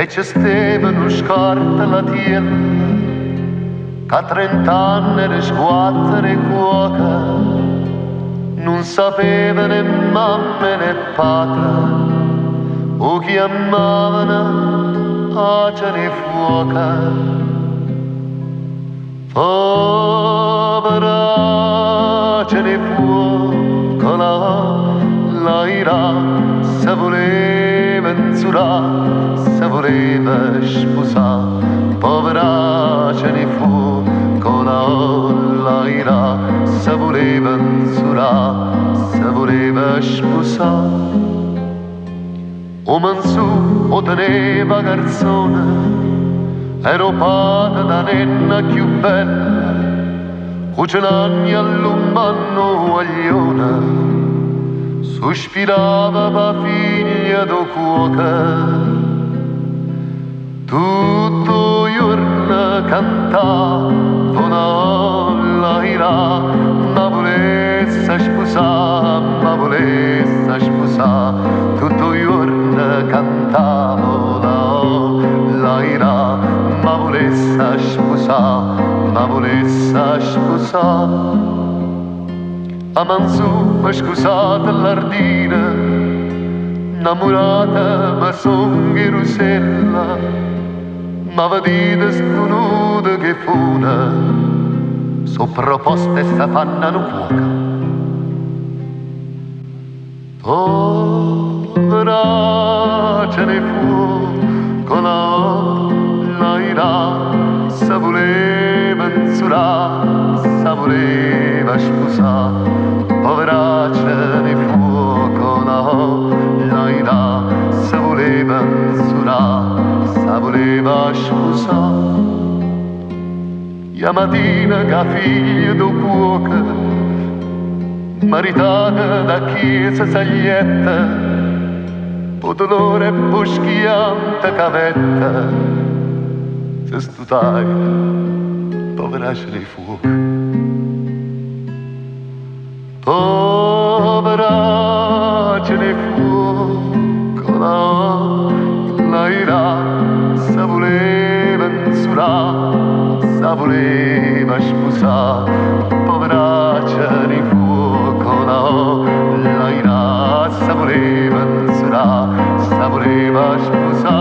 E ce steva nu scartellatiello ch'a trent'anne era sguattero e cuoco, nun sapeva né mamma né pate, 'o chiammavano aceno 'e fuoco. Povera aceno 'e fuoco, la la ira, se vuleva 'nzurà, se vuleva spusà. Povera aceno 'e fuoco, la la ira, se vuleva 'nzurà, se vuleva spusà. 'O mansù 'o teneva a garzone, era 'o pate d' 'a nenna cchiù bella, cucenanno e allummanno 'o guaglione, suspirava p' 'a figlia d' 'o cuoco. Tutt' 'o juorno cantava la ira, ma vulesse spusà, ma vulesse spusà. Tutt' 'o juorno cantava la ira, ma vulesse spusà, ma vulesse spusà. A Mansù, ma scusate l'ardire, 'nnammurata me song' 'e Rusella, ma vedite stu nudo che fune, so' proposte se fanno a nu cuoco. Povera aceno 'e fuoco, la la ira, se vuleva 'nzurà, se vuleva spusà. Povera aceno 'e fuoco, la la ira, se vuleva 'nzurà, se vuleva spusà. E 'a matina che 'a figlia d' 'o cuoco, maritata da chiesa sagliette, p' 'o dolore e p' 'o schianto ch'avette, se stutaje, povera aceno 'e fuoco. Povera aceno 'e fuoco, la la ira, se vuleva 'nzurà, se vuleva spusà. Povera aceno 'e fuoco, la la ira, se vuleva 'nzurà, se vuleva spusà.